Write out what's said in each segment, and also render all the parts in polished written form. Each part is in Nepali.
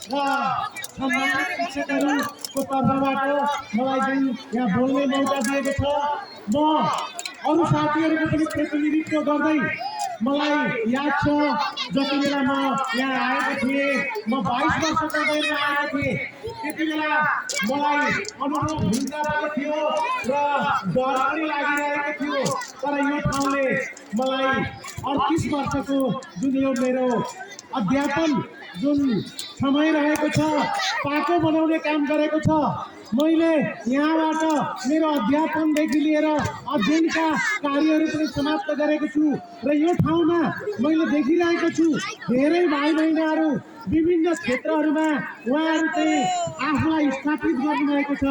सम्मानित शिक्षकहरूको तर्फबाट मलाई जुन यहाँ बोल्ने मौका दिएको छ, म अरू साथीहरूको पनि प्रतिनिधित्व गर्दै मलाई याद छ जति बेला म यहाँ आएको थिएँ, म 22 वर्षको उमेरमा आएको थिएँ। त्यति बेला मलाई अनुभव हुन्छ पनि थियो र डर पनि लागिरहेको थियो, तर यो ठाउँले मलाई 38 वर्षको जुन यो मेरो अध्यापन जुन समय रहेको छ पाको बनाउने काम गरेको छ। मैले यहाँबाट मेरो अध्यापनदेखि लिएर अध्ययनका कार्यहरू पनि समाप्त गरेको छु र यो ठाउँमा मैले देखिरहेको छु धेरै भाइ बहिनीहरू विभिन्न क्षेत्रहरूमा उहाँहरू चाहिँ आफूलाई स्थापित गर्नुभएको छ।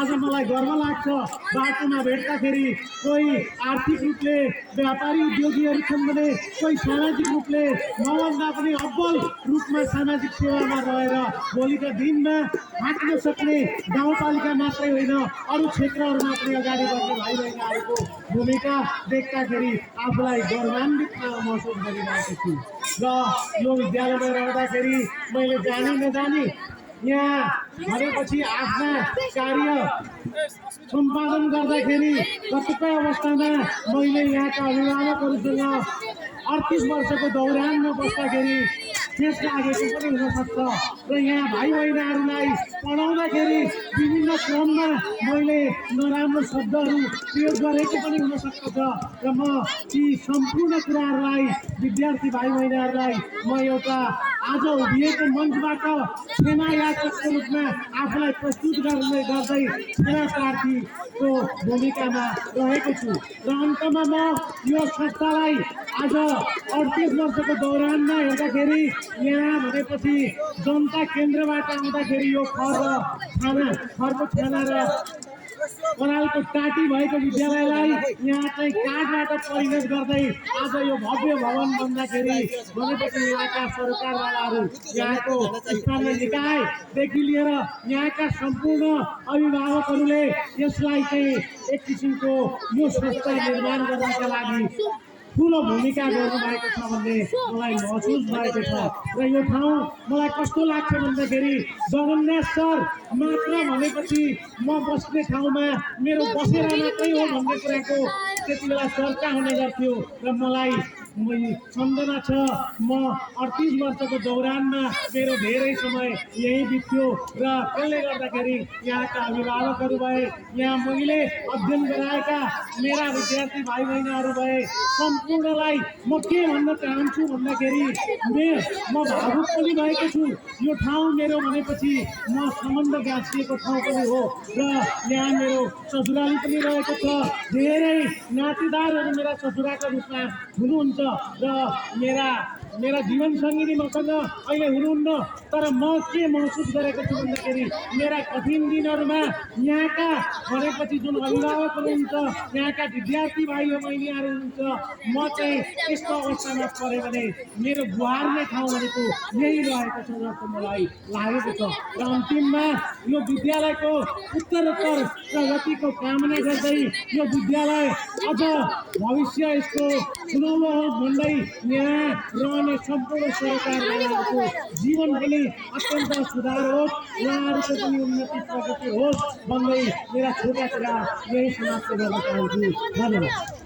आज मलाई गर्व लाग्छ बाटोमा भेट्दाखेरि कोही आर्थिक रूपले व्यापारी उद्योगीहरू छन् भने कोही सामाजिक रूपले मभन्दा पनि अब्बल रूपमा सामाजिक सेवामा रहेर भोलिका दिनमा हाँक्न सक्ने गाउँपालिका मात्रै होइन अरू क्षेत्रहरूमा पनि अगाडि बढ्ने भाइ बहिनीहरूको भूमिका देख्दाखेरि आफूलाई गर्वान्वित महसुस गरिरहेको छु। र यो विद्यालयमा रहँदाखेरि मैले जानी नजानी यहाँ भनेपछि आफ्ना कार्य सम्पादन गर्दाखेरि कतिपय अवस्थामा मैले यहाँका अभिभावकहरूसँग 38 वर्षको दौरानमा बस्दाखेरि ठेस लागेको पनि हुनसक्छ र यहाँ भाइ बहिनीहरूलाई पढाउँदाखेरि विभिन्न क्रममा मैले नराम्रो शब्दहरू प्रयोग गरेको पनि हुनसक्छ र म ती सम्पूर्ण कुराहरूलाई विद्यार्थी भाइ बहिनीहरूलाई म एउटा आज उभिएको मञ्चबाट क्षमा याचकको रूपमा आफूलाई प्रस्तुत गर्दै क्षमा प्रार्थीको भूमिकामा रहेको छु। र अन्तमा म यो संस्थालाई आज 38 वर्षको दौरानमा हेर्दाखेरि यहाँ भनेपछि जनता केन्द्रबाट आउँदाखेरि यो खरको थाना र परालको टाटी भएको विद्यालयलाई यहाँ चाहिँ काठबाट परिणत गर्दै आज यो भव्य भवन बन्दाखेरि भनेपछि यहाँका सरकारवालाहरू यहाँको स्थानीय निकायदेखि लिएर यहाँका सम्पूर्ण अभिभावकहरूले यसलाई चाहिँ एक किसिमको यो संस्था निर्माण गर्नका लागि ठुलो भूमिका गर्नुभएको छ भन्ने मलाई महसुस भएको छ। र यो ठाउँ मलाई कस्तो लाग्छ भन्दाखेरि जगन्नाथ सर मात्र भनेपछि म बस्ने ठाउँमा मेरो बसेर मात्रै हो भन्ने कुराको त्यति बेला चर्चा हुने गर्थ्यो र मलाई सम्झना छ म 38 वर्षको दौरानमा मेरो धेरै समय यही बित्यो र त्यसले गर्दाखेरि यहाँका अभिभावकहरू भए, यहाँ मैले अध्ययन गराएका मेरा विद्यार्थी भाइ बहिनीहरू भए, सम्पूर्णलाई म के भन्न चाहन्छु भन्दाखेरि म भावुक पनि भएको छु। यो ठाउँ मेरो भनेपछि म सम्बन्ध गाँसिएको ठाउँ पनि हो र यहाँ मेरो ससुराली पनि रहेको छ। धेरै नातेदारहरू मेरा ससुराको रूपमा हुनुहुन्छ र मेरा जीवन सङ्गिनी मसँग अहिले हुनुहुन्न, तर म के महसुस गरेको छु भन्दाखेरि मेरा कठिन दिनहरूमा यहाँका भनेपछि जुन अभिभावक हुनुहुन्छ, यहाँका विद्यार्थी भाइ बहिनीहरू हुनुहुन्छ, म चाहिँ यस्तो अवस्थामा पऱ्यो भने मेरो गुहार्ने ठाउँ भनेको यही रहेको छ जस्तो मलाई लागेको छ। र अन्तिममा यो विद्यालयको उत्तरोत्तर प्रगतिको कामना गर्दै यो विद्यालय अझ भविष्य यसको सुनौलो होस् भन्दै यहाँ रहने सम्पूर्ण सरकारवालाहरूको जीवन पनि अत्यन्त सुधार होस्, उहाँहरूको पनि उन्नति प्रगति होस् भन्दै मेरा छोटा कुरा यही समाप्त गर्न चाहन्छु। धन्यवाद।